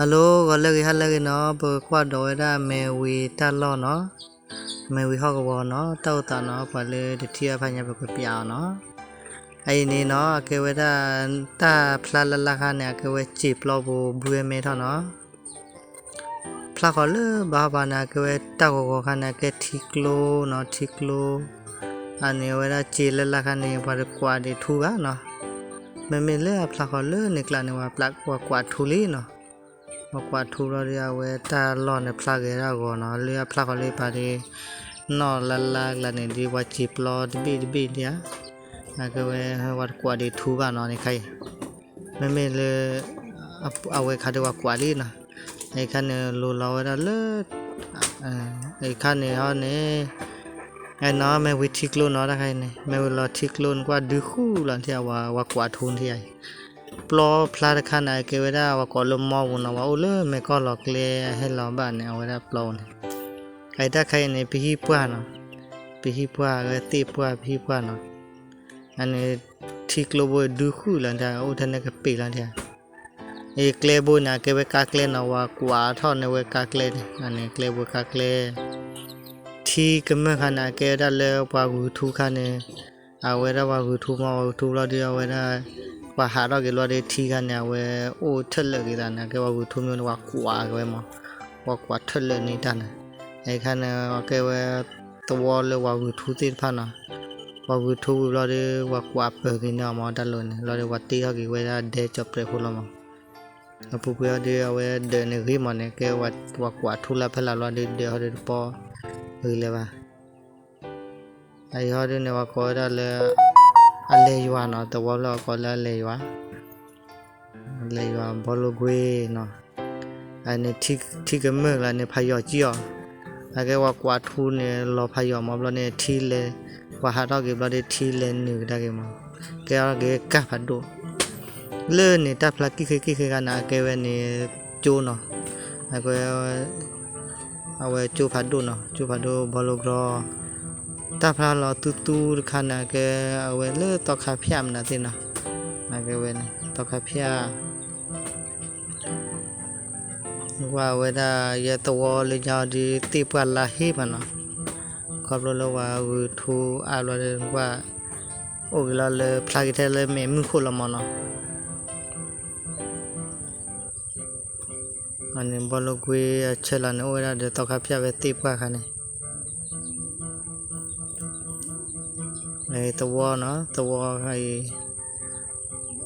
Hello, ဂီၤလၢအဂ့ၤ ဟါလၢအဂ့ၤနီၤ, ပကကွၢ်ဒီးဝဲဒၣ် မဲဝံၤတၢ်လီၢ်နီၤ, မဲဝံၤဟီၣ်ကဝီၤနီၤ, တၢ်အိၣ်သးနီၤ, ပှၤလၢတထံၣ်အဖးညါ ပကပျးအီၤနီၤ. အအံၤန့ၣ်နီၤ အကဲဝဲဒၣ် တၢ်ဖျါလၢ်လၢ်ခါန့ၣ် အကဲဝဲစံာ်ပျီပူၤ ဘုဝဲမဲထီၣ်နီၤ. ဖျါဃီၤလၢဘၣ်ဟီၣ်ဘၣ်န့ၣ် အကဲဝဲတၢ်ဂီၤဂီၤခါန့ၣ် အကဲထံကျိနီၤ, ထံကျိ. အန့ၣ်အဝဲဒၣ်စံာ်လၢ်လၢ်ခါန့ၣ် ပှၤတကွးဒံးထူဘၣ်နီၤ. မ့မ့ၢ်လၢအဖျါဃီၤလၢန့ၣ်ကျါန့ၣ် ပှၤကွးထူလံနီၤ. ပှၤကွးထူဘျီဒီး အဝဲတၢ်လီၢ်န့ၣ်ဖျါဂ့ၤဒၣ်ဂီၤနီၤ, လၢအဖျါဃီၤလၢပၤဒီး နီၢ်လၢ်လၢ်ကျါန့ၣ်ဒီး ပှၤစံာ်ပျီတဘ့ၣ်တဘ့ၣ်ဒံးဧါ. အကဲဝဲ ပှၤတကွးဒံးထူဘၣ်နီၤန့ၣ်ခါအံၤ. မ့မ့ၢ်လၢ အဝဲခါဒီးပှၤကွးလံနီၤ. အအံၤခါန့ၣ် လိၤလီၤဝဲဒၣ်လၢ အအံၤခါန့ၣ်ဟီန့ၣ် အဲနီၤ မဲဝံၤထံကျိနီၤ, တၢ်ခါအံၤန့ၣ် မဲဝံၤလီၤထံကျိန့ၣ် ကွၢ်ဒုးဃူလီၤထံ အဝဲကွးထူန့ၣ်ယါအံၤ. ပျီဖျါတခါန့ၣ် အကဲဝဲဒၣ် ပှၤကွးလၢမီပူၤနီၤ, ပှၤအိၣ်လၢမဲာ်ကီၢ်လီၤကျဲ ဟဲလီၤဘၣ်န့ၣ် အဝဲဒၣ်ပျီပူၤန့ၣ်. အအံၤတၢ်ခါအံၤန့ၣ် ပဟံၣ်ပှၢ်နီၤ, ပဟံၣ်ပှၢ် အဝဲသ့ၣ်ပှၢ် ပဟံၣ်ပှၢ်နီၤ. အန့ၣ် ထံကျိဘိဒုးဃူလီၤတၢ် အိၣ်ထဲန့ၣ်ကပ့ၤလီၤတၢ်. အကျဲဘိန့ၣ် အကဲဝဲကါကျဲနီၤ, ပှၤကွးထီၣ်န့ၢ်ဝဲကါကျဲန့ၣ်, အန့ၣ်ကျဲဘိကါကျဲ. ထံကမၢၢ်ခါန့ၣ် အကဲဝဲဒၣ်လၢပှၤဂုာ်ထူခါန့ၣ်, အဝဲဒၣ်ပှၤဂုာ်ထူမီ ပှၤဂုာ်ထူဘျီဒီး အဝဲဒၣ် ပှၤဟးထီၣ်က့ၤဘျီဒီးထံခါန့ၣ် အဝဲအိၣ်ထၢၣ်လၢာ်က့ၤသးန့ၣ် အကဲပှၤဂုာ်ထူမီန့ၣ် ပှၤကွးက့ၤဝဲမီၤ, ပှၤကွးထၢၣ်လၢာ်န့ၢ်တၢ်န့ၣ်. အအံၤခါန့ၣ် အကဲဝဲ သဝီလၢပှၤဂုာ်ထူသ့ၣ်တဖၣ်နီၤ, ပှၤဂုာ်ထူဝံၤဘျီဒီး ပှၤကွးပၢၤက့ၤန့ၢ်အီၤမီၤ တၢ်လီၢ်န့ၣ်, ဘျီဒီးပှၤတ့ထီၣ်က့ၤဝဲဒၣ်ဒဲကၠီၤပျဲးဖိလီၤမီၤ. အပူၤကွံာ်အီၤဒီး အဝဲဒၢးန့ၣ်ဂ့ၤမီၤန့ၣ် ကဲပှၤကွးထူလၢဖဲလၢ်ဘျီဒီး ဒၢးဟီဒီးတပီၢ်ဂ့ၤလၢၤဘၣ်. အအံၤဟီဒုန့ၣ် ပှၤကိးဝဲဒၣ်လၢ အလဲၤယွၤနီၤ, သဝီလၢပှၤကိးလၢအလဲၤယွၤ, အလဲၤယွၤဘီလိကွ့နီၤ. အန့ၣ် ထံကမၢၢ်ကျါန့ၣ် ဖးယိာ်ကံအီၤ, အကဲပှၤကွးထူန့ၣ် လီၤဖးယိာ်မီၤ ဘျီန့ၣ် ထံလဲၤ, ပှၤဟးထီၣ်က့ၤဘျီဒီး ထံလဲၤနုာ်ကဒါက့ၤမီၤ, ကဲထီၣ်က့ၤကၢ်ဖးဒိၣ်. လၢန့ၣ်တၢ်ဖျါကံၣ်ဃ့ကံၣ်ဃ့ခါန့ၣ် အကဲဝဲန့ၣ် ကၠိနီၤ, အကဲ အဝဲကၠိဖးဒိၣ်နီၤ, ကၠိဖးဒိၣ်ဘီလိကြီ, တၢ်ဖျါလီၤသူသူတခါန့ၣ် အကဲ အဝဲလၢသီခါဖၠၣ်မနုၤသ့ၣ်နီၤ, အကဲဝဲန့ၣ် သီခါဖၠၣ် ကွၢ်ဝဲဒၣ်ယဲသဝီလၢညါဒီး သ့ၣ်ပှၢ်လါဟ့မးနီၤ, ခီဖျိလၢပှၤဂုာ်ထူအါဘျီဒီး ကွၢ် အိၣ်က့ၤလီၤလၢဖျါက့ၤထဲလၢမဲာ်မုၢ်ခိၣ်လီၤမီၤနီၤ. အန့ၣ်ဘီလိကွ့အဆၢလီၤန့ၣ် အိၣ်ဝဲဒၣ်ဒီးသီခါဖၠၣ်ဝဲသ့ၣ်ပှၢ်ခါန့ၣ် သဝီနီၤ, သဝီခါအံၤ,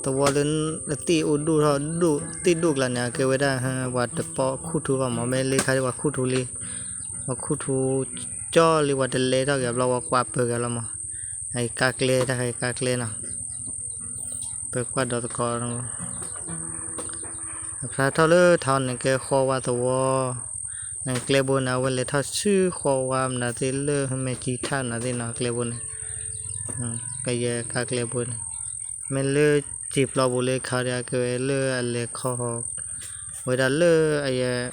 သဝီလၢ သ့ၣ်အိၣ်ဒိၣ်ထီၣ်ဒိၣ် သ့ၣ်ဒိၣ်ကျါန့ၣ် အကဲဝဲဒၣ် ပှၤတပီၢ်ခူၣ်ထူဘၣ်မီၤ, မ့ၢ်လၢခါဒ်ပှၤခူၣ်ထူလံ, ပှၤခူၣ်ထူကၠီလံ ပှၤတလဲထီၣ်က့ၤဘျီ ပှၤကွးပၢၤက့ၤလီၤမီၤ. အကါကျဲ တၢ်ခါအံၤကါကျဲနီၤ, ပကွၢ်ဒီးသကိး အဖျါထီၣ်လၢထးန့ၣ် ကဲဃီဝါသဝီ, ကျဲဘိန့ၣ် အဝဲလဲၤထီၣ်ဆူဃီဝါမနုၤသ့ၣ် လၢမဲာ်ကံထၣ်မနုၤသ့ၣ်နီၤ ကျဲဘိန့ၣ်, ကယဲၢ်ကါကျဲဘိန့ၣ်, မ့ၢ်လၢစံာ်ပျီပူၤလၢခါဒီး အကဲဝဲလၢအလဲၤခီ ဝဲဒၣ်လၢအယဲၢ်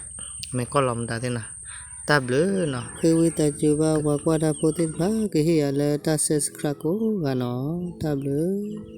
မဲာ်ကီၢ်လီၤမတၤသ့ၣ်နီၤ, တၢ်ဘျုးနီၤ. ဃ့ဝံသးစူၤဘၣ်ပှၤကွၢ်တၢ်ဖိသ့ၣ်တဖၣ် ကဟ့ၣ်ယၤလၢတၢ် subscribe ကိးဂၤနီၤ, တၢ်ဘျုး.